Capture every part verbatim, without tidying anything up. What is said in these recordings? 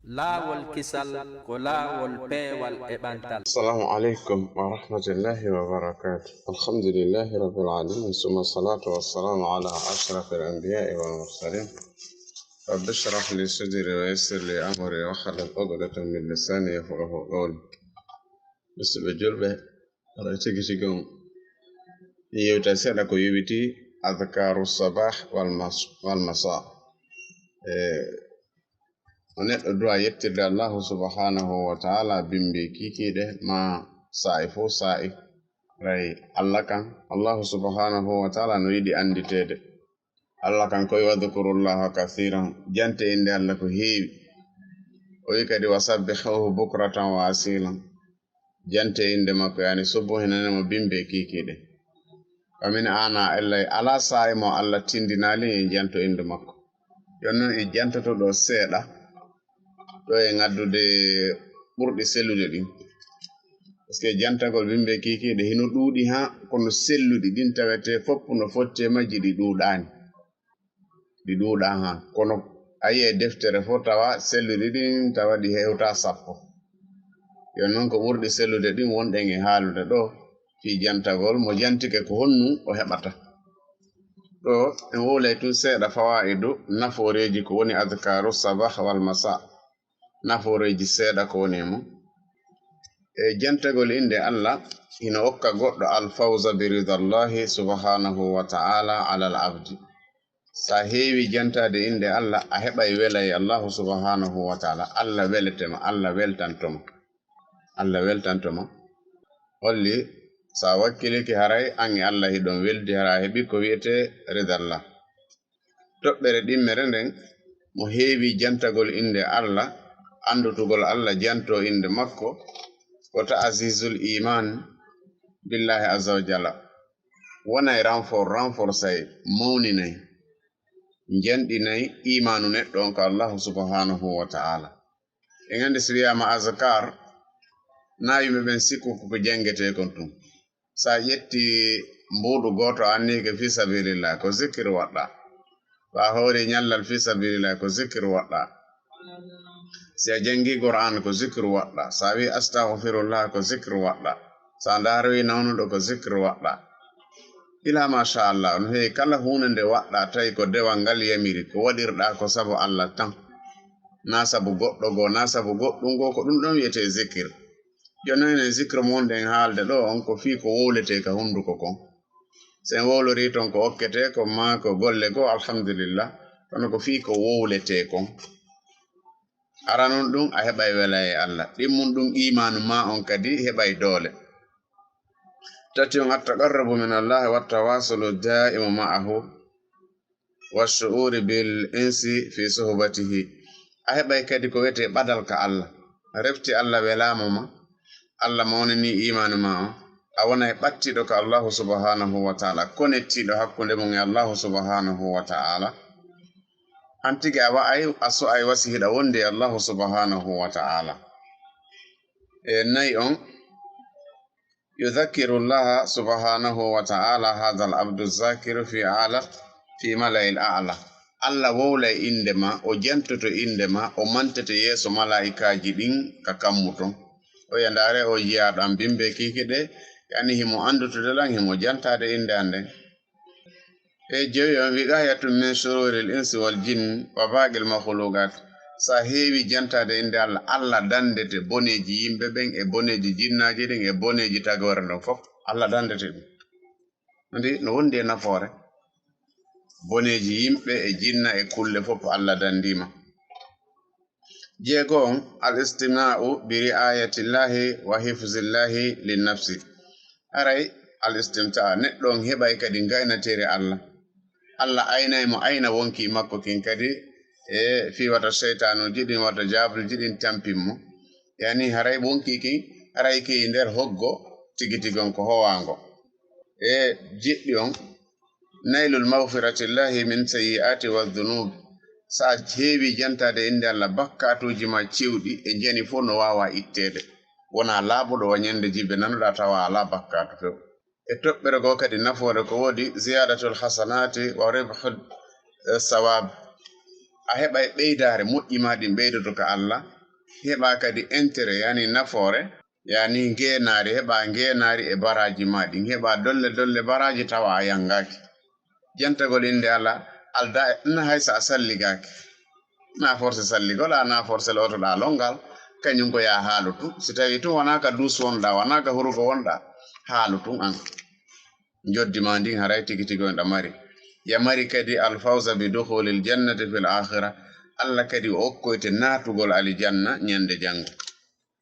Laawol kisal ko laawol peewal e ɓantal. السلام عليكم ورحمة الله وبركاته. الحمد لله رب العالمين، ثم الصلاة والسلام على أشرف الأنبياء والمرسلين. رب اشرح لي صدري ويسر لي أمري واحلل عقدة من لساني يفقهوا قولي. Musidɓe julɓe, haray tigi tigi on, mi yewta seeɗa ko yowiti adkaru sabah wal mas-, wal masa. E, o neɗɗo duwa yettirde Allahu subhanahu wa ta'ala bimbi kikiɗe ma sa'i fo sa'i. Ray Allah kan, Allahu subhanahu wa ta'ala no yiɗi anditeede. Allah kan koy wadhkurullaha kathiran, jante inde Allah ko heewi. O wi kadi wasabbihuhu bukratan wa asilan. Jante inde makko, yani subbo hinane mo bimbe kikiɗe. Famin ana ellay ala sa'i mo Allah tindinali en janto inde makko. Yon non e jantoto ɗo seeɗa, ɗo e ngaddude ɓurɗi sellude ɗin. Parce que jantagol bimbe kikiɗe hino ɗuuɗi ha, kono selluɗi ɗin tawete fopp no fotte majji ɗi ɗuuɗani. Ɗi ɗuuɗa ha. Kono a yi'e deftere fo tawa selluɗi ɗin tawa ɗi hewta sappo. Yon non ko ɓurɗi sellude ɗin wonɗen e haalude ɗo fii jantagol mo jantike ko honnu o heɓata. Ɗo en wowlay tun seeɗa fawaidu nafooreeji ko woni adkaru sabah wal masa. Nafooreeji seeɗa ko woni e mum. E jantagol inde Allah hino okka goɗɗo alfawza bi ridallahi subhanahu wa ta'ala ala al abdi. Sa heewi jantade inde Allah a heɓay welay Allahu subhanahu wa ta'ala. Allah weletema, Allah weltantoma. Allah weltantoma. Holli sa wakkilike haray an e Allah hiɗon weldi hara heɓi ko wi'ete ridallah. Toɓɓere ɗimmere nden, mo heewi jantagol inde Allah, andutugol Allah janto inde makko, ko ta'azizul iman billahi azza wa jalla. Wonay renfor-, renforcey, mawninay, njanɗinay imanu neɗɗo on ko Allahu subhanahu wa ta'ala. En andi si wiyama azkar, na yimɓe ɓen sikku ko ko jangete kon tun. Sa ƴetti mbuuɗu gooto a anniyike fi sabilillah ko zikir waɗɗa. Sa hoori ñallal fi sabilillah ko zikir waɗɗa. Si a jangi Qur'an ko zikir waɗɗa. Sa wi astaghfirullah ko zikir waɗɗa. Sa ndaroyi nawnuɗo ko zikir waɗɗa. Ila masha Allah no heewi kala huunde nde waɗɗa tawi ko dewal ngal yamiri ko waɗirɗa ko sabu Allah tan. Na sabu goɗɗo goo na sabu goɗɗum goo ko ɗum ɗon wiyete zikir. Jooni non enen zikr mo wonɗen haalde ɗo on ko fii ko wowletee ka hunnduko kon. Si en wowlorii ton ko okketee kon maa ko golle goo, alhamdulillah. Kono ko fii ko wowletee kon. Aran on ɗum a heɓay wela e Allah. Ɗimmun ɗum iimaanu maa on kadi heɓay doole. Tati on attaqarrubu min Allah wa tawasulu daimu ma'ahu. Wa shu'uri bil insi fi suhbatihi. A heɓay kadi ko wiyetee ɓadal ka Allah. Refti Allah welaama ma, Allah mawnini iimaanu ma on, a wonay ɓattiiɗo ka Allahu subhanahu wa ta'ala, konettiiɗo hakkunde mum e Allahu subhanahu wa ta'ala. An tigi a wa'ay, a so'ay wasi hiɗa wondi e Allahu subhanahu wa ta'ala. E nayi on, yudhakkiru llaha subhanahu wa ta'ala hadha al abdu zakiru fi ala fi mala'il a'la. Allah wowlay innde ma, o jantoto innde ma, o mantete yeeso malaa'ikaaji ɗin ka kammu ton. O wi'a ndaare o jiyaaɗo an bimbe kiiki ɗe, yani himo anndutude lan, himo jantaade innde an nden. E jowi on wiqayatun min shururil insi wal jinn wa baqil makhluqat. Sa heewi jantaade innde Allah, Allah dandete boneeji yimɓe ɓen e boneeji jinnaaji ɗin e boneeji tagoore nden fof. Allah dandete ɗum. Ndi no wondi e nafoore. Boneeji yimɓe e jinna e kulle fof Allah dandiima. Jeego on, al istimna'u bi ri'ayatillahi wa hifzillahi lin nafsi. Haray al istimta, neɗɗo on heɓay kadi ngaynateeri Allah. Allah aynay mo ayna wonki makko kin kadi e fii wata seytaanuuji ɗin, wata jaabulji ɗin tampin mo. Yani haray wonki kin haray ki nder hoggo tigi tigi on ko howaango. E jeɗɗi on, naylul maghfiratillahi min sayyi'ati wa dhunub. Sa heewi jantaade innde Allah, bakkaatuuji ma cewɗi e njani fof no waawa itteede. Wona laaɓuɗo wa ñande jibe nanoɗa tawa ala bakkaatu few. E toɓɓere goo kadi nafoore ko woodi ziyadatul hasanati wa ribhul, eh, sawab. A heɓay ɓeydaare moƴƴi ma ɗin ɓeydoto ka Allah, Heɓa kadi intérêt, yani nafoore, yani ngeenaari, heɓa ngeenaari e baraaji ma ɗin, heɓa dolle dolle baraaji tawa a yangaaki. Jantagol innde Allah alda na hay so a salligaaki. Na forse salligol, a na forse lootoɗa longal, kañum ko ya haalu tun. Si tawi tun wona ka duus wonɗa, wona ka hurugo wonɗa, haalu tun an. Joddi ma ndin haray tigi tigi on ɗa mari. Ya mari kadi al fawza bi dukhulil jannati fil akhira. Allah kadi o okkoyte naatugol alijanna ñande jango.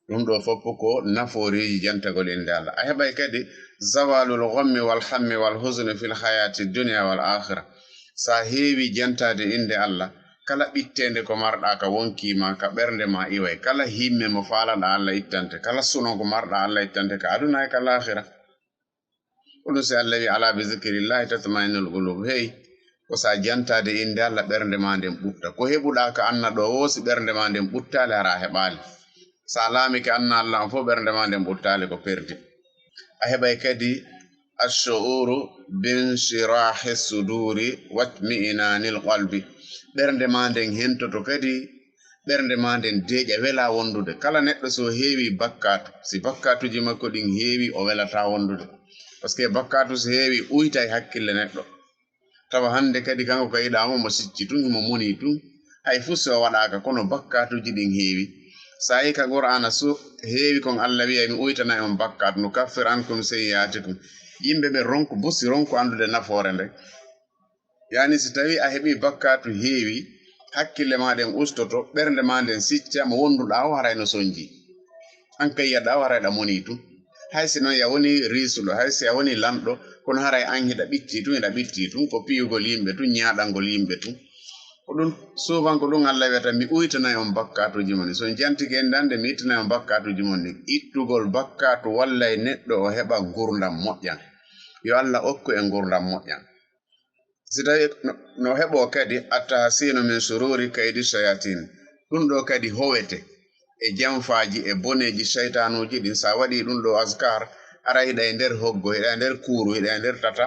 Ɗum ɗo fof ko nafooreeji jantagol innde Allah. A heɓay kadi zawalul ghammi wal hammi wal huzni fil hayati dunya wal akhira. Sa heewi jantaade innde Allah, kala ɓitteende ko marɗa ka wonki ma, ka ɓernde ma iway, kala himme mo faalaɗa Allah ittante, kala suno ko marɗa Allah ittante ka aduna e ka laakhira. Ko ɗum si Allah wi, "Ala bi zikrillahi tatma'innul qulub." Hey, ko sa jantaade innde Allah, ɓernde ma nden ɓutta. Ko heɓuɗa ka anna ɗo o, si ɓernde ma nden ɓuttaali, hara a heɓaali. Sa laamike anna Allah on fof, ɓernde ma nden ɓuttaali, ko perdi. A heɓay kadi ash-shu'uru binshirahi suduri watmi'inanil qalbi. Ɓernde ma nden hentoto kadi, ɓernde ma nden deeƴa, wela wondude. Kala neɗɗo so heewi bakkaatu, si bakkaatuji makko ɗin heewi, o welata wondude. Parce que bakkaatu so heewi, uytay hakkille neɗɗo. Tawa hannde kadi kanko ka yiɗaama mo sicci tun, himo moni tun. Hay fuu si o waɗaaka, kono bakkaatuji ɗin heewi. Sa yi ka Qur'aana so heewi kon Allah wi'ay, "Mi uytanay on bakkaatu, nukaffir ankum sayyi'atikum." Yimɓe ɓe ronku, busi ronku anndude nafoore nde. Yani si tawi a heɓi bakkaatu heewi, hakkille ma ɗen ustoto, ɓernde ma nden sicca, mo wonduɗa o haray no sonji. An kay yi'aɗa o haray ɗa moni tun. Hay si non ya woni riisuɗo, hay si a woni lanɗo, kono haray an hiɗa ɓitti tun, hiɗa ɓitti tun, ko piyugol yimɓe tun, ñaaɗangol yimɓe tun. Ko ɗum, souvent ko ɗum Allah wi'ata, "Mi uytanay on bakkaatuji mon." So on jantike innde an nde, "Mi ittanay on bakkaatuji mon" ɗin. Ittugol bakkaatu wallay neɗɗo o heɓa ngurdam moƴƴam. Yo Allah okku en ngurdam moƴƴam. Si tawi no, no heɓo kadi, "Attahsinu min shururi kaydi shayatin." Ɗum ɗo kadi howete e janfaaji e boneeji shaytanuuji ɗin. Sa waɗi ɗum ɗo azkar, ara hiɗa e nder hoggo, hiɗa e nder kuuru, hiɗa e nder tata,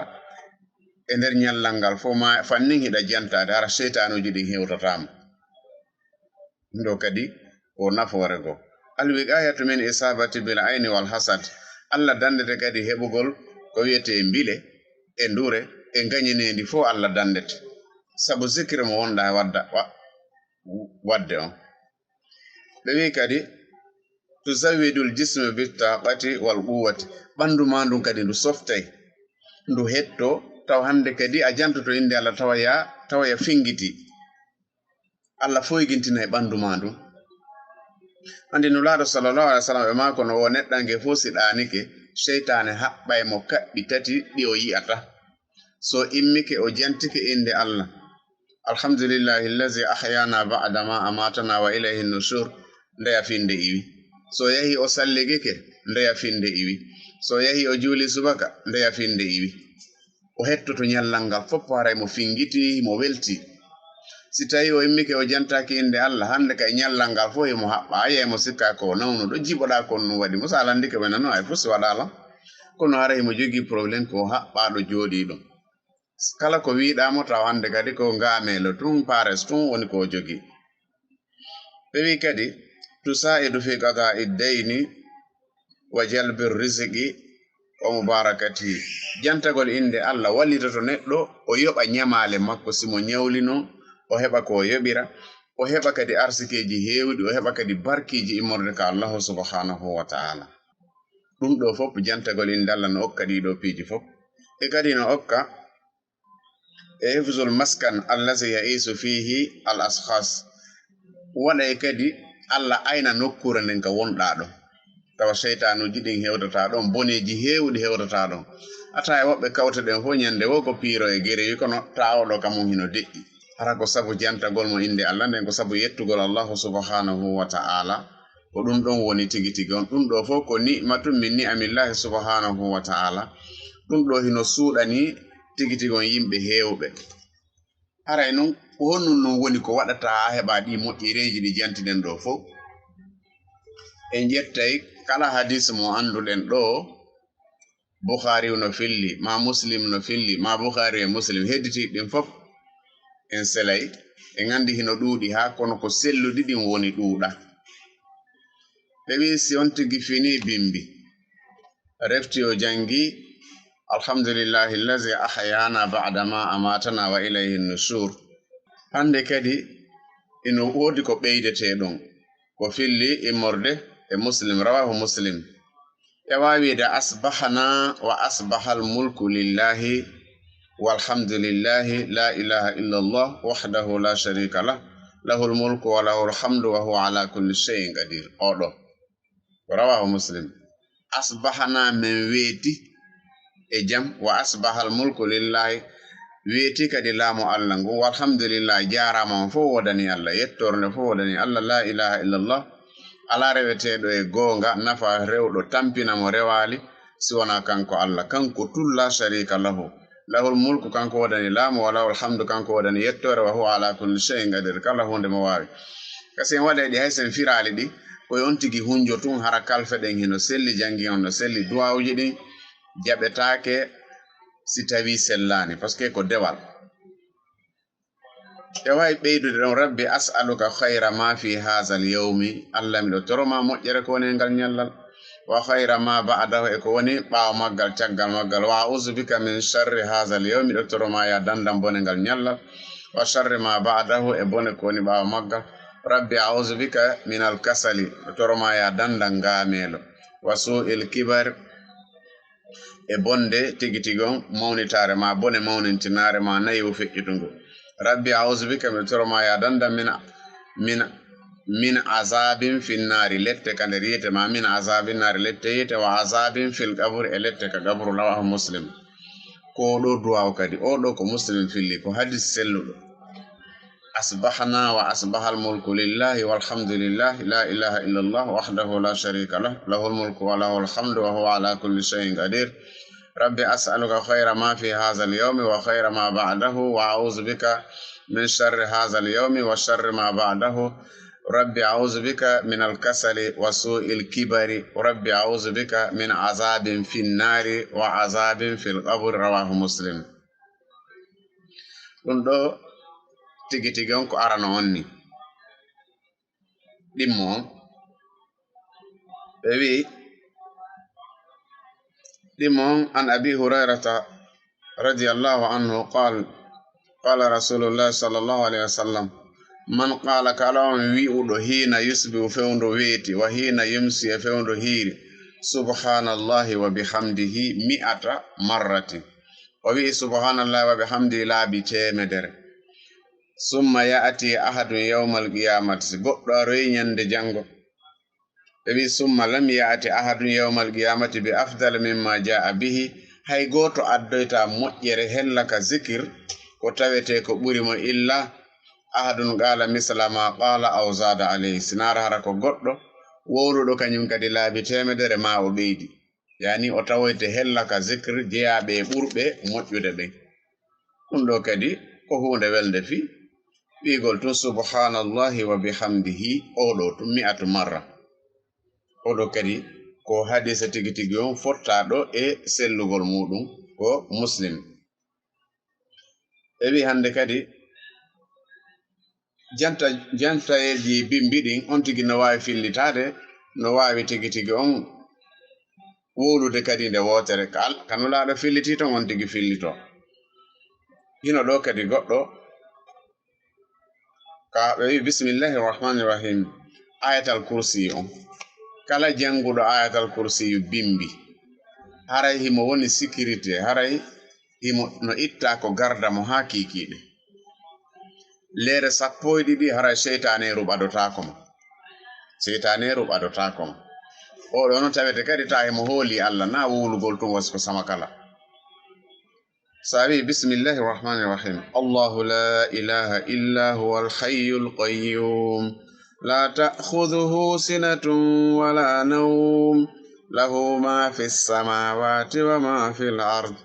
e nder ñallal ngal fof ma fannin hiɗa jantaade, ara shaytanuuji ɗin hewtataama. Ɗum ɗo kadi ko nafoore goo. Al wiqayatu min isabati bil ayni wal hasad. Allah dandete kadi heɓugol ko wiyetee mbile e ndure e ngañineendi fof Allah dandete. Sabu zikri mo wonɗa wadda, wa-, wadde on. Ɓe wi kadi, "Tuzawwidul jisma bit taqati wal quwwati." Ɓandu ma ndun kadi ndu softay, ndu hetto, taw hannde kadi a jantoto innde Allah tawa ya, tawa ya fingiti. Allah foygintinay ɓandu ma ndun. Andi Nulaaɗo sallallahu alaihi wasallam ɓe maako no o neɗɗanke fof si ɗaanike, seytaane haɓɓay mo kaɓɓi tati ɗi o yi'ata. So immike o jantike innde Allah, "Alhamdulillahi allazi ahyana ba'da ma amatana wa ilayhi nushur," ndeya finde iwi. So yahi o salligike, ndeya finde iwi. So yahi o juuli subaka, ndeya finde iwi. O hettoto ñallal ngal fof, haray mo fingiti, mo welti. Si tawi o immike o jantaaki innde Allah, hannde kay ñallal ngal fof himo haɓɓa, a yi'ay mo sikka ko nawnuɗo, jiɓoɗa kon ɗum waɗi mo, so a landike ɓe nano, ay fof si waɗaala. Kono hara himo jogii problème ko haɓɓaaɗo jooɗii ɗum. Kala ko wiɗaa mo taw hannde kadi ko ngaameelo tun, pares tun woni ko o jogii. Ɓe wi kadi, "Tusaidu fi qada'i dayni wa jalbi rizqi wa mubarakati." Jantagol innde Allah wallitoto neɗɗo o yoɓa ñamaale makko, si mo ñawlino, o heɓa ko o yoɓira, o heɓa kadi arsikeeji heewɗi, o heɓa kadi barkiiji immorde ka Allahu subhanahu wa ta'ala. Ɗum ɗo fof jantagol innde Allah no okka ɗii ɗo piiji fof. E kadi no okka e hifzul maskan allazi ya'isu fihi al ashkhas. Waɗay kadi Allah ayna nokkuure nden ka wonɗaa ɗon. Tawa seytaanuuji ɗin hewtataa ɗon, boneeji heewɗi hewtataa ɗon. A tawa e woɓɓe kawte ɗen fof ñande woo ko piiro e gerewi, kono taa oɗo ka mum hino deƴƴi. Hara ko sabu jantagol mo innde Allah nden, ko sabu yettugol Allahu subhanahu wa ta'ala. Ko ɗum ɗon woni tigi tigi on. Ɗum ɗo fof ko ni'matun min ni'amillahi subhanahu wa ta'ala. Ɗum ɗo hino suuɗani tigi tigi on yimɓe heewɓe. Haray non, ko honɗum non woni ko waɗata haa heɓa ɗi moƴƴereeji ɗi jantiɗen ɗo fof? En ƴettay kala hadis mo annduɗen ɗo, Bukhari no filli, ma Muslim no filli, ma Bukhari e Muslim, hedditi ɗin fof en selay, en anndi hino ɗuuɗi haa kono ko selluɗi ɗin woni ɗuuɗa. Ɓe wi si on tigi fini bimbi, refti o jangi, "Alhamdulillahi allazi ahyana ba'da ma amatana wa ilayhi nushur." Hande kadi ino woodi ko ɓeydete ɗon, ko filli immorde e Muslim, rawahu Muslim. E waawi wiide, "Asbahna wa asbahal mulku lillahi walhamdulillahi la ilaha illa Allah wahdahu la sharika lah, lahul mulku wa lahul hamdu wa huwa ala kulli shay'in qadir." Oɗo. Rawahu Muslim. "Asbahna, men weeti e jam, wa asbahal mulku lillahi, weeti kadi laamu Allah ngu, walhamdulillah, jaaraama on fof woodani Allah, yettoore nde fof woodani Allah, la ilaha illallah, alaa reweteeɗo e goonga, nafa rewɗo, tampina mo rewaali, si wonaa kanko Allah, kanko tun la sharika lahu, lahul mulku, kanko woodani laamu, wa lahul hamdu, kanko woodani yettoore, wa huwa ala kulli shay'in qadir, kala huunde mo waawi." Kasi en waɗay ɗi, hay sen firaali ɗi, ko on tigi hunjo tun, hara kalfe ɗen hino selli, jangi on no selli, duwawuji ɗin jaɓetaake si tawi sellaani, parce que ko dewal. E wawi ɓeydude ɗon, "Rabbi as'aluka khayra ma fi hazal yawmi." Allah, miɗo toroma moƴƴere ko woni e ngal ñallal. "Wa khayra ma ba'dahu," e ko woni ɓaawo maggal, caggal maggal. "Wa a'udhu bika min sharri hazal yawmi," miɗo toroma ya dandam bone ngal ñallal. "Wa sharri ma ba'dahu," e bone ko woni ɓaawo maggal. "Rabbi a'udhu bika min al kasali," miɗo toroma ya dandam ngaamelo. "Wa su'il kibar," e bonde tigi tigi on mawnitaare ma, bone mawnintinaare ma, nayi o feƴƴutungo. "Rabbi a'udhu bika," miɗo toroma ya dandam, "min, min, min azabin finnaari," lette ka nder yiite ma, "min azabin naari," lette yiite, "wa azabin fil qabri," e lette ka qabru, rawahu Muslim. Ko ɗo duwaw kadi, o ɗo ko Muslim filli, ko hadis selluɗo. "Asbahna wa asbahal mulku lillahi walhamdulillah, la ilaha illallah wahdahu la sharika lah, lahul mulku wa lahul hamdu wa huwa ala kulli shay'in qadir. Rabbi as'aluka khayra ma fi hazal yawmi wa khayra ma ba'dahu wa a'udhu bika min sharri hazal yawmi wa sharri ma ba'dahu. Rabbi a'udhu bika min al kasali wa su'il kibari. Rabbi a'udhu bika min azabin fin nari wa azabin fil qabri," rawahu Muslim. Ɗum ɗo tigi tigi on ko arano on ni. Ɗimmo on. Ɓe wi'i, ɗimmo on, an Abi Hurayrata radiyallahu anhu qal, qala Rasulullah sallallahu alayhi wa sallam, "Man qala," kala on wi'uɗo, "hina yusbihu," fewndo weeti, "wa hina yumsi," e fewndo hiiri, "Subhanallahi wa bihamdihi mi'ata marratin." O wi'i, "Subhanallahi wa bihamdihi," laabi teemedere. "Summa ya'ti ahadun yawmal qiyamati," si goɗɗo aroyi ñande janngo. Ɓe wi'i, "Summa lam ya'ti ahadun yawmal qiyamati bi afdal mimma ja'a bihi," hay gooto addoyta moƴƴere hella ka zikir, ko tawete ko ɓuri mo illa, "ahadun qala misla ma qala aw zada alayhi," sinaara hara ko goɗɗo wowluɗo kañum kadi laabi teemedere ma o ɓeydi. Yani o tawoyte hella ka zikr jeyaaɓe e ɓurɓe moƴƴude ɓen. Ɗum ɗo kadi ko huunde welde fii wi'ugol tun subhanallahi wa bihamdihi, oɗo tun mi'atu marra. Oɗo kadi ko hadisa tigi tigi on fottaaɗo e sellugol muɗum ko Muslim. E wi hannde kadi janta, jantayeeji bimbi ɗin on tigi no waawi fillitaade, no waawi tigi tigi on wowlude kadi nde wootere. Ka Al-, ka Nulaaɗo filliti ton on tigi fillito. Hino ɗo kadi goɗɗo ka ɓe wi bismillahi rahmani rahim, ayatal kursi on. Kala jannguɗo ayatal kursi bimbi, haray himo woni sécurité, haray himo no itta ko garda mo haa kiikiiɗe. Leere sappo e ɗiɗi haray seytaane ruɓadotaako mo. Seytaane ruɓadotaako mo. Oɗo no tawete kadi ta himo hooli Allah na wowlugol tun wasi ko sama kala. Sa wi bismillahi rahmani rahim. Allahu la ilaha illa huwa al-hayyul qayyum. La ta'khudhuhu sinatun wa la nawm. Lahu ma fis samawati wa ma fil ard.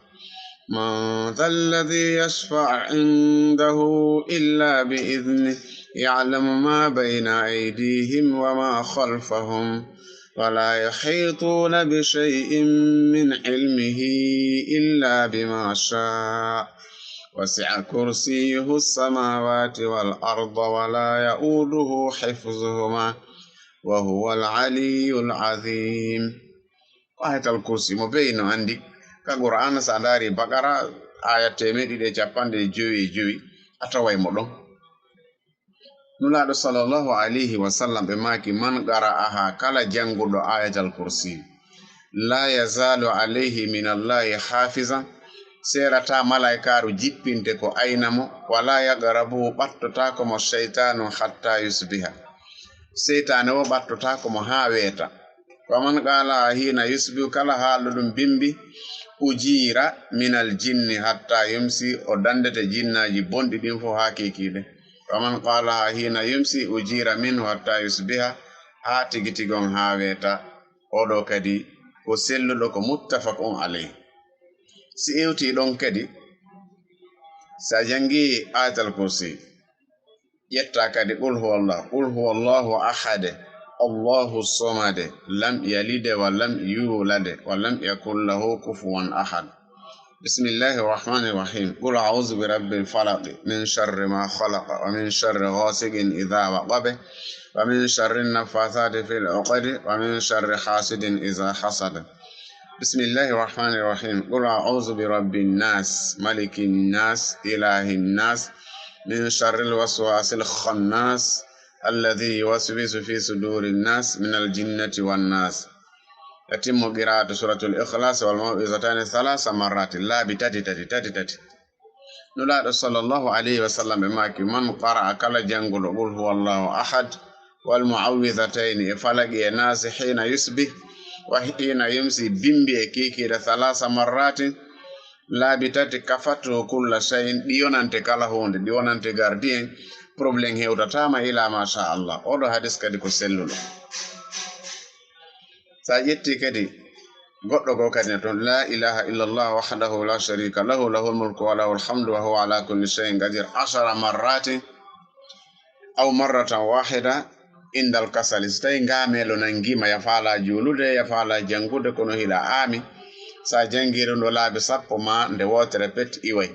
Man dhal ladhi yashfa'u indahu illa bi idhnih. Ya'lamu ma bayna aydihim wa ma khalfahum. ولا يحيطون بشيء من علمه إلا بما شاء. وسع كرسيه السماوات والأرض ولا يئوده حفظهما وهو العلي العظيم. Ko Ayatal Kursi, mo beyi no anndi. Ka Qur'aana, so a ndaari Baqara, aaya teemeɗɗe ɗiɗi e capanɗe jowi e jowi, a taway mo ɗon. Nulaaɗo sallallahu alayhi wa sallam ɓe maaki, "Man qara'aha, kala jannguɗo Ayatal Kursi, la yazalu alayhi min Allahi hafizan, seerata malaykaaru jippinte ko ayna mo, wala yaqrabu, ɓattotaako mo shaytanu hatta yusbiha, seytaane wo ɓattotaako mo haa weeta." Wa man qala hina yusbihu, kala haalɗo ɗum bimbi, ujira min al jinni hatta yumsi, o dandete jinnaaji bonɗi ɗin fof haa kiikiiɗe. Wa man qala hina yumsi ujira minhu hatta yusbiha, haa tigi tigi on haa weeta. Oɗo kadi ko selluɗo, ko muttafaqun alayh. Si iwti ɗon kadi, si a jangi Ayatal Kursi, ƴetta kadi qul huwallah, qul huwallahu ahad, Allahu samad, lam yalid wa lam yulad, wa lam yakul lahu kufuwan ahad. بسم الله الرحمن الرحيم. قل أعوذ برب الفلق، من شر ما خلق، ومن شر غاسق إذا وقب، ومن شر النفاثات في العقد، ومن شر حاسد إذا حسد. بسم الله الرحمن الرحيم. قل أعوذ برب الناس، ملك الناس، إله الناس، من شر الوسواس الخناس، الذي يوسوس في صدور الناس، من الجنة والناس. Yatimmu qira'atu suratul Ikhlas wal maw'izatani thalatha marratin, laabi tati, tati, tati, tati. Nulaaɗo sallallahu alayhi wa sallam ɓe maaki, "Man qara'a, kala jannguɗo qul huwallahu ahad, wal mu'awwidhatayni, e falaqi e naasi, hina yusbih, wa hina yumsi, bimbi e kiikiiɗe, thalatha marratin, laabi tati, kafatu kulla shay'in, ɗi yonante kala huunde, ɗi wonante gardien, problème hewtataama ila ma sha Allah." Oɗo hadis kadi ko selluɗo. Sa ƴetti kadi goɗɗo goo kadi ne toon, la ilaha illa Allah wahdahu la sharika lahu, lahul mulku wa lahul hamdu wa huwa ala kulli shay'in qadir, ashara marratin aw marratan wahida indal kasali. So tawi ngaamelo nangiima, ya faala juulude, ya faala janngude, kono hiɗa aami, sa janngii ɗum ɗo laabi sappo ma nde wootere pet iway.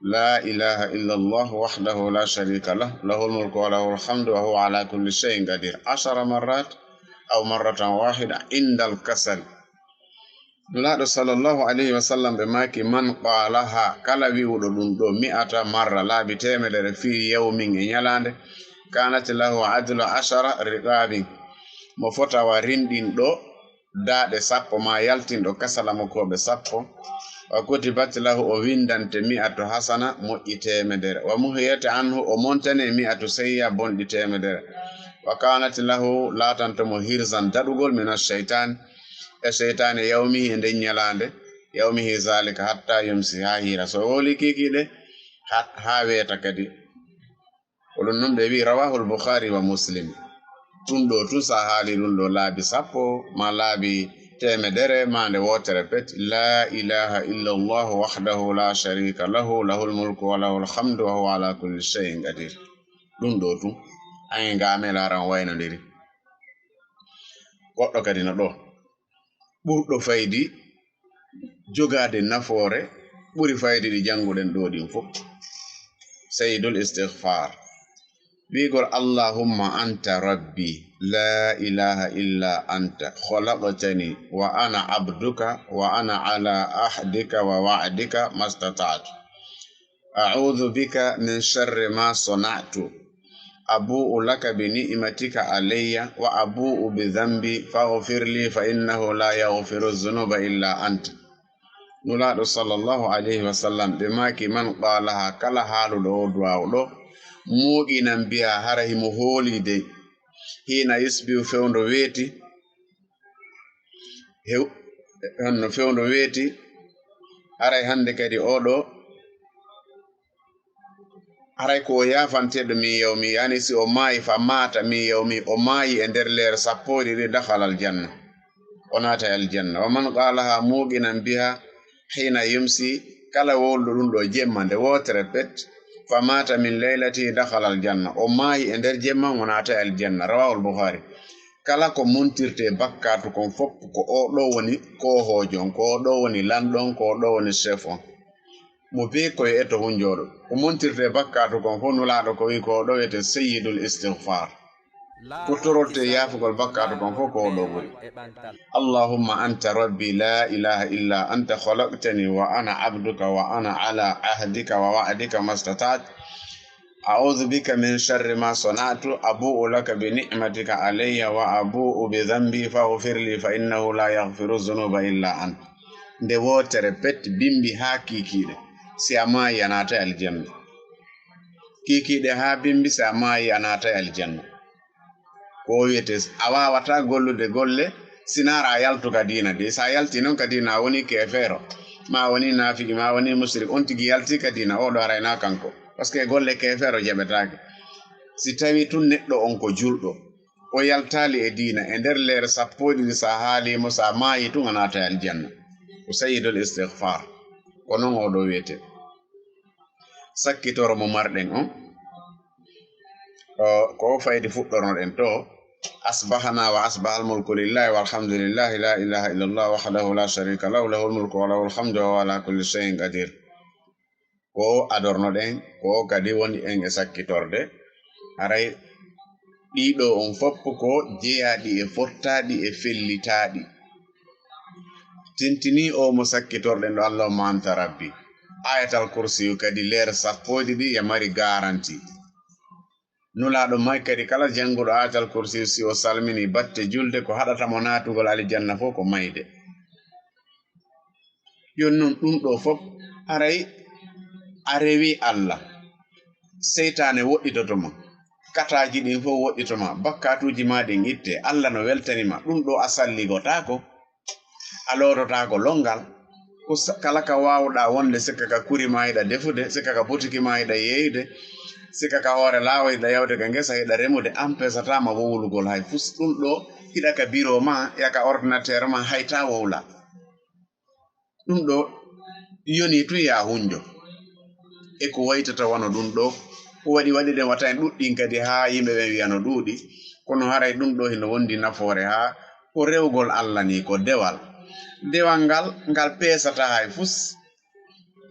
La ilaha illa Allah wahdahu la sharika lah, lahul mulku wa lahul hamdu wa huwa ala kulli shay'in qadir. Ashara marrat aw marratan wahida indal kasal. Nulaaɗo sallallahu alayhi wa sallam ɓe maaki, "Man qalaha, kala wi'uɗo ɗum ɗo, mi'ata marra, laabi teemedere, fi yawmin, e ñalaande, kanat lahu adlu ashara riqabin, mo fotawa rinɗinɗo daaɗe sappo ma yaltinɗo kasala mo kooɓe sappo, wa kutibat lahu, o winndante mi'atu hasana, moƴƴi teemedere, wa muhiyat anhu, o montane mi'atu sayya, bonɗi teemedere, wa kanat lahu, laatanto mo hirzan daɗugol min ash-shaytan, e seytaane, yawmihi, e nden ñalaande, yawmihi zalika, hatta yumsi, haa hiira, so o hooli kiikiiɗe, ha, haa weeta kadi." Ko ɗum noon ɓe wi'i, rawahul Bukhari wa Muslim. Ɗum ɗo tun, sa haali ɗum ɗo laabi sappo, ma laabi teemedere, ma nde wootere pet, la ilaha illa Allah wahdahu la sharika lahu, lahul mulku wa lahul hamdu wa huwa ala kulli shay'in qadir. Ɗum ɗo tun, ayi ngaame laaran waynodiri. Goɗɗo kadi no ɗo. Ɓurɗo faydi jogaade nafoore ɓuri faydi ɗi jannguɗen ɗo ɗin fof. Sayyidul Istighfar. Wi'gol, "Allahumma anta rabbi, la ilaha illa anta, khalaqtani wa ana abduka, wa ana ala ahdika wa wa'dika mastata'tu. A'udhu bika min sharri ma sana'tu. Abu'u laka bi ni'matika alayya wa abu'u bi dhanbi faghfir li fa innahu la yaghfiru dhunuba illa anta." Nulaaɗo sallallahu alayhi wa sallam ɓe maaki, "Man qalaha, kala haaluɗo o duwaaw ɗo, muuqinan biha, hara himo hoolii dey, hina yusbihu, fewndo weeti, hew-, honno fewndo weeti, haray hannde kadi oɗo, haray ko o yaafanteeɗo min yawmi, yani si o maayi fa maata min yawmi, o maayi e nder leer sappo e ɗiɗi, dakhala aljanna, o naata aljanna. Wa man qalaha muuqinan biha hina yumsi, kala wowluɗo ɗum ɗo jemma nde wootere pet, fa maata min laylati, dakhala aljanna, o maayi e nder jemma, o naata aljanna." Rawahul Bukhari. Kala ko montirte bakkaatu kon fof, ko o ɗo woni koohoojo on, ko o ɗo woni lanɗo on, ko o ɗo woni chef on. Mo bee koye eto hunjooɗo. Ko montirte bakkaatu kon fof, Nulaaɗo ko wi ko o ɗo wiyete Sayyidul Istighfar. Ko torotte yaafugol bakkaatu kon fof ko o ɗo ɓuri. Allahumma anta rabbi la ilaha illa anta khalaqtani wa ana abduka wa ana ala ahdika wa wa'dika mastata'tu. A'udhu bika min sharri ma sana'tu. Abu'u laka bi ni'matika alayya wa abu'u bi dhanbi faghfir li fa innahu la yaghfiru dhunuba illa ant. Nde wootere pet bimbi haa kiikiiɗe. Si a maayi a naatay aljanna. Kiikiiɗe haa bimbi si a maayi a naatay aljanna. Ko o wiyete a waawata gollude golle sinaara a yaltu ka diina de. Si a yalti noon ka diina a woni keefeero, ma a woni naafiki, ma a woni musrik, on tigi yalti ka diina, o ɗo arayna kanko. Parce que golle keefeero jaɓetaake. Si tawi tun neɗɗo on ko julɗo, o yaltaali e diina e nder leere sappo e ɗiɗi, sa haali mo, sa maayi tun a naata e aljanna. Ko sayyidul istighfar. Ko non o ɗo wiyete. Sakkitoro mo marɗen on. O, ko o fayde fuɗɗornoɗen to. Asbahana wa asbahal mulku lillahi walhamdulillahi la ilaha illallah wahdahu la sharika lahu, lahul mulku wa lahul hamdu wa huwa ala kulli shay'in qadir. Ko o adornoɗen, ko o kadi woni en e sakkitorde. Haray ɗiɗo on fof ko jeyaaɗi e fottaaɗi e fellitaaɗi. Tintini o mo sakkitorɗen ɗo, Allahumma anta rabbi. Ayatal kursiyu kadi leer sappo e ɗiɗi ya mari garanti. Nulaaɗo may kadi kala jannguɗo ayatal kursiyu si o salmini batte julde ko haɗata mo naatugol aljanna fof ko mayde. Yon non ɗum ɗo fof haray a rewi Allah. Seytaane woɗɗitoto ma. Kataaji ɗin fof woɗɗito ma. Bakkatuuji ma ɗin itte. Allah no weltani ma. Ɗum ɗo a salligotaako. A loototaako longal. Ko sa-, kala ka waawuɗaa wonde, sikka ka kuri ma hiɗa defude, sikka ka botiki ma hiɗa yeeyude, sikka ka hoore laawol hiɗa yawde ka ngesa hiɗa remude, ampesataa ma wowlugol hay fus. Ɗum ɗo hiɗa ka biro ma, ya ka ordinateur ma, hay ta wowla. Ɗum ɗo yoni tun ya hunjo. E ko waytata wano ɗum ɗo, ko waɗi waɗi ɗen wata en ɗuɗɗin kadi haa yimɓe ɓen wiya no ɗuuɗi, kono haray ɗum ɗo hino wondi nafoore haa ko rewgol Allah ni, ko dewal. Dewal ngal, ngal peesata hay fus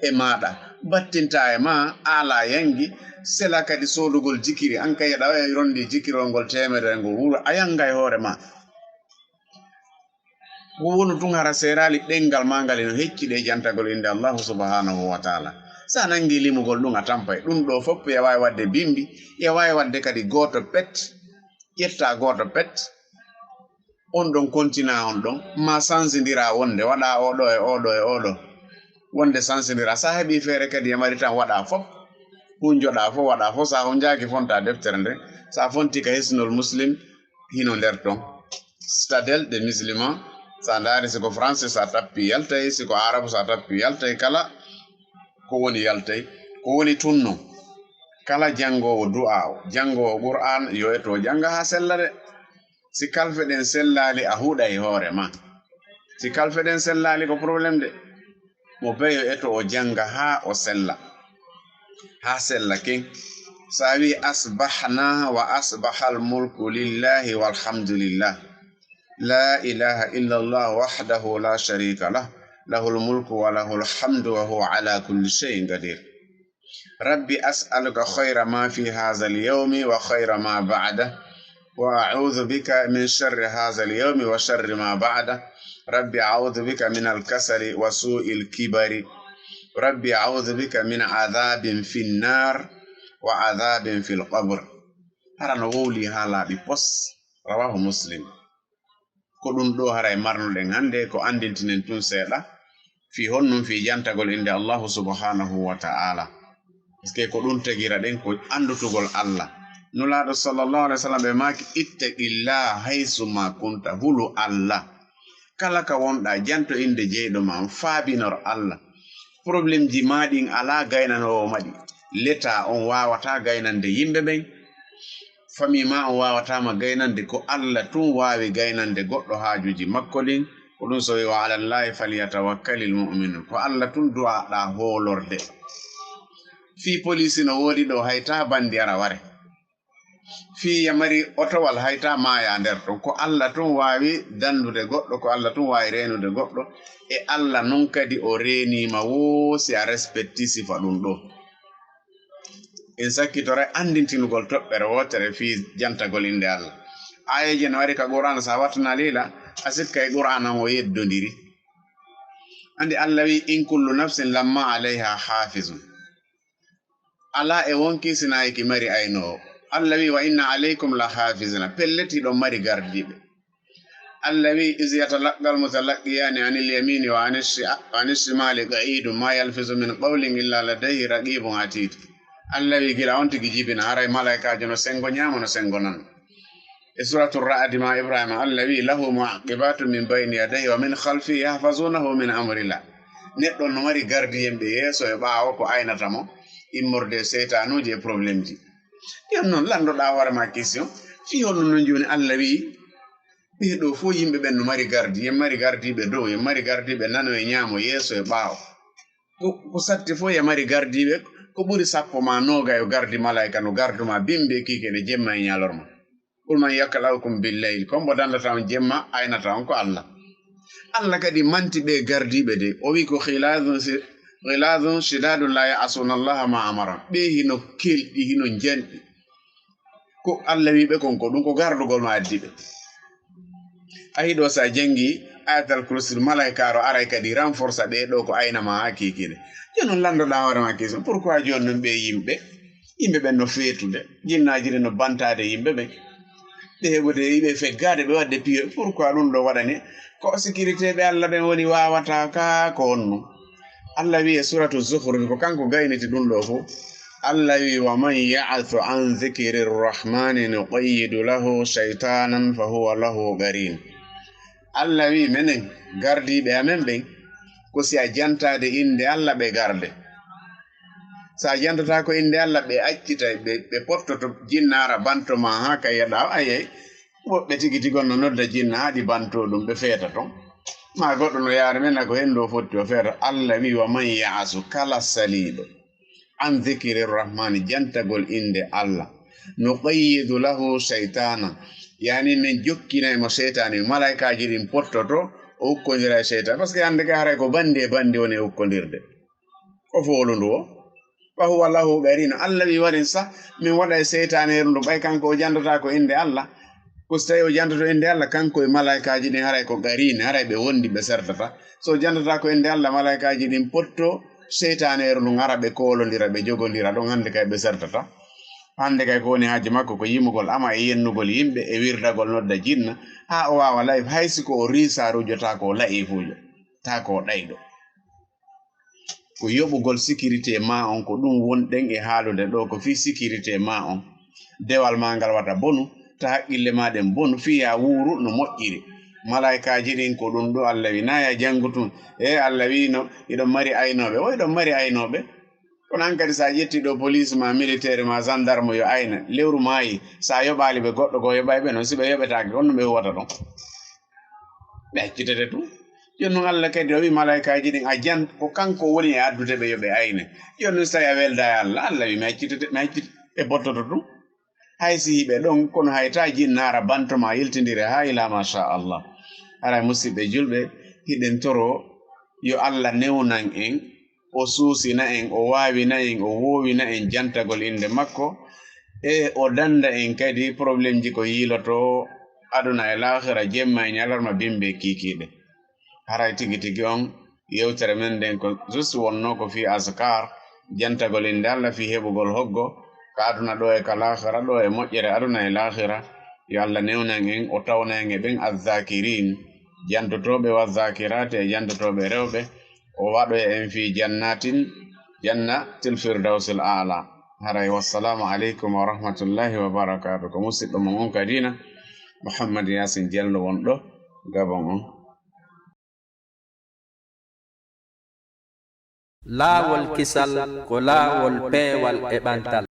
e maaɗa, battinta e ma, aala yangi, sela kadi soodugol jikiri, an kay aɗa wawi rondi jikirol ngol teemedere ngol wuro, a yanga e hoore ma. Ko wonu tun hara seeraali ɗengal ma ngal ino hecciɗe jantagol innde Allahu subhanahu wa taala. Sa nangi limugol ɗum a tampay. Ɗum ɗo fof ya waawi waɗde bimbi, ya waawi waɗde kadi gooto pet, ƴetta gooto pet. On ɗon kontina on ɗon, ma sansindira wonde waɗa oɗo e oɗo e oɗo. Wonde sansindira, sa heɓi feere kadi ya mari tan waɗa fof. Hunjoɗa fof, waɗa fof, sa hunjaaki fonta deftere nde. Sa fonti ka Hisnul Muslim, hino nder ton. Citadelle des musulmans, sa ndaari siko français sa tappi yaltay, siko arabu sa tappi yaltay, kala ko woni yaltay. Ko woni tun non, kala janngoowo du'a o, janngoowo Qur'an, yo eto jannga haa sella de. Si kalfe ɗen sellaali, a huɗay hoore ma. Si kalfe ɗen sellaali, ko problème de. Mo beyo eto o jannga haa o sella. Haa sella ken. Sa wi asbahna wa asbahal mulku lillahi walhamdulillah. La ilaha illa Allah wahdahu la sharika lah. Lahul mulku wa lahul hamdu wa huwa ala kulli shay'in qadir. رب أسألك خير ما في هذا اليوم وخير ما بعده، وأعوذ بك من شر هذا اليوم وشر ما بعده. رب أعوذ بك من الكسل وسوء الكبر. رب أعوذ بك من عذاب في النار وعذاب في القبر. Hara no wowli haa laaɓi pos. Rawahu Muslim. Ko ɗum ɗo haray marnuɗen hannde, ko anndintinen tun seeɗa fii honɗum, fii jantagol innde Allahu subhanahu wa ta'ala. Parce que ko ɗum tagira ɗen ko anndutugol Allah. Nulaaɗo sallallahu alaihi wasallam ɓe maaki, "Ittaqillah haysu ma kunta", hulu Allah. Kala ka wonɗa, janto innde jeyɗo ma on, faabinor Allah. Problème ji ma ɗin alaa gaynanoowo ma ɗi. Leta on waawata gaynande yimɓe ɓen. Famille ma on waawata ma gaynande, ko Allah tun waawi gaynande goɗɗo haajuuji makko ɗin. Ko ɗum so wi, "Wa alallahi falyatawakkalil mu'minun." Ko Allah tun du'aɗa hoolorde. Fii poliisi no woodi ɗo, hay ta bandi ara ware. Fii ya mari otowal, hay ta maaya nder ton. Ko Allah tun waawi dandude goɗɗo, ko Allah tun waawi reenude goɗɗo. E Allah non kadi o reenii ma woo si a respecti sifa ɗum ɗo. En sakkitoray anndintinugol toɓɓere wootere fii jantagol innde Allah. Aayeeje no ari ka Qur'aana, so a wattanaa liila, a sikka e Qur'aana on o yeddondiri. Anndi Allah wi, "In kullu nafsin lamma alayha hafizun." Alaa e wonki sinaa e ki mari aynoowo. Allah wi, "Wa inna alaykum la hafizina." Pellet hiɗon mari gardiiɓe. Allah wi, "Iz yatalaqqal mutalaqqiyaani anil yamini wa anis shi-, wa anis shimaali qa'idun ma yalfizu min qawlin illa ladayhi raqibun atid." Allah wi, "Gila on tigi jibina, haray malaykaajo no sengo ñaamo, no sengo nano." E Suratu Ra'di ma Ibrahima, Allah wi, "Lahu mu'aqqibatun min bayni yadayhi wa min khalfihi yahfazunahu min amrillah." Neɗɗo no mari gardiyemɓe yeeso e ɓaawo ko aynata mo immorde e seytaanuuji e problemji. Yon non, landoɗaa hoore ma question, fii honno non jooni Allah wi, ɓee ɗoo fof yimɓe ɓen no mari gardi, yen mari gardiiɓe dow, yen mari gardiiɓe nano e ñaamo, yeeso e ɓaawo. Ko, ko satti fof ya mari gardiiɓe, ko ɓuri sappo ma noogayo gardi malayka no gardu ma bimbi e kiikiiɗe jemma e ñalorma. "Qul man yakla'ukum bil layl." Ko mbo dandata on jemma, aynata on ko Allah. Allah kadi manti ɓe gardiiɓe de. O wi ko, "Ghilazun si-, ghilazun shidadun la ya'suna Allaha ma amara." Ɓe hino kelɗi, hino njanɗi. Ko Allah wi ɓe kon ko ɗum ko gardugol ma addi ɓe. A hiɗo sa jangi Ayatal Kursi, malaykaaru aray kadi renforcer ɓe ɗo ko ayna ma ha kiikiiɗe. Jooni non landoɗaa hoore ma question, pourquoi jooni non ɓe yimɓe? Yimɓe ɓen no feetude, jinnaaji ɗin no bantaade yimɓe ɓen. Ɓe heɓude, ɓe feggaade, ɓe waɗde piyo. Pourquoi ɗum ɗo waɗani? Ko sécurité ɓe Allah ɓen woni wawata ka ko honno? Allah wi e Suratu Zukhruf, ko kanko gayniti ɗum ɗo fof. Allah wi, "Wa man ya'shu an dhikri rahmani nuqayyid lahu shaytanan fa huwa lahu qarin." Allah wi, menen gardiiɓe amen ɓen, ko si a jantaade innde Allah ɓe garde. So a jantataa ko innde Allah, ɓe accita, ɓe, ɓe pottoto jinnaara banto ma haa ka yeɗa, ayay, woɓɓe tigi tigi on no nodda jinna haa ɗi banto ɗum, ɓe feeta ton. Ma goɗɗo no yaara men, na ko henndu o fotti o feeta. Allah wi, "Wa man ya'shu," kala saliiɗo, "an dhikri rahmani," jantagol innde Allah, "nuqayyidu lahu shaytana," yani men jokkinay mo seytaane, malaykaaji ɗin pottoto, o ukkondira e seytaane. Parce que hannde kay haray ko banndi e banndi woni e ukkondirde. Ko foolundu o. Fa huwa lahu qarinu. Allah wi waɗen sah, min waɗa e seytaaneeru ndu, ɓay kanko o jantataa ko innde Allah. Ko si tawi o jantoto innde Allah, kanko e malaykaaji ɗin haray ko qarin, haray ɓe wondi, ɓe sertata. So o jantataa ko innde Allah, malaykaaji ɗin potto seytaaneeru ndun, hara ɓe koolondira, ɓe jogondira ɗon, hannde kay ɓe sertata. Hannde kay ko woni haaju makko ko yimugol ama e yennugol yimɓe e wirdagol nodda jinna, haa o waawa la'ifu, hay si ko o riisaarujo, taa ko o la'ifujo, taa ko o ɗayɗo. Ko yoɓugol sécurité ma on, ko ɗum wonɗen e haalude ɗo, ko fii sécurité ma on. Dewal ma ngal wata bonu, ta haqqille ma ɗen bonu, fii ya wuuru no moƴƴiri. Malaykaaji ɗin ko ɗum ɗo Allah wi, na ya janngu tun. E Allah wi no, iɗon mari aynooɓe. O iɗon mari aynooɓe. Kono an kadi sa ƴetti ɗo police ma, militaire ma, gendarme yo ayna, lewru maayi, sa yoɓaali ɓe, goɗɗo goo yoɓay ɓe noon, si ɓe yoɓetaake, on no ɓe huwata ɗon. Ɓe accitete tun. Jooni noon Allah kadi o wi malaykaaji ɗin, a jan-, ko kanko woni e addude ɓe yo ɓe ayne. Jooni noon so tawi a welda e Allah, Allah wi mi accitete, mi accit-, ɓe bottoto tun. Hay si hiɓe ɗon, kono hay ta jinnaara banto ma yiltindire haa ila ma sha Allah. Haray musidɓe julɓe, hiɗen toro yo Allah newnan en, o suusina en, o waawina en, o woowina en jantagol innde makko, e o dannda en kadi problemji ko yiiloto aduna e laakhira, jemma e ñalarma, bimbi e kiikiiɗe. Haray tigi tigi on yewtere men nden ko juste wonno ko fii azkar, jantagol innde Allah fii heɓugol hoggo ka aduna ɗo e ka laakhira, ɗo e moƴƴere aduna e laakhira. Yo Allah newnan en, o tawna en e ɓen azzakirin, jantotooɓe wa zakirati e jantotooɓe rewɓe, o waɗoya en fii jannatin, jannatil firdawsil a'la. Haray, wassalaamu aleykum wa rahmatullahi wa barakaatuh. Ko musidɗo mon on ka diina, Muhammad Yasin Jallo won ɗo Gabon on. Laawol kisal ko laawol peewal e ɓantal.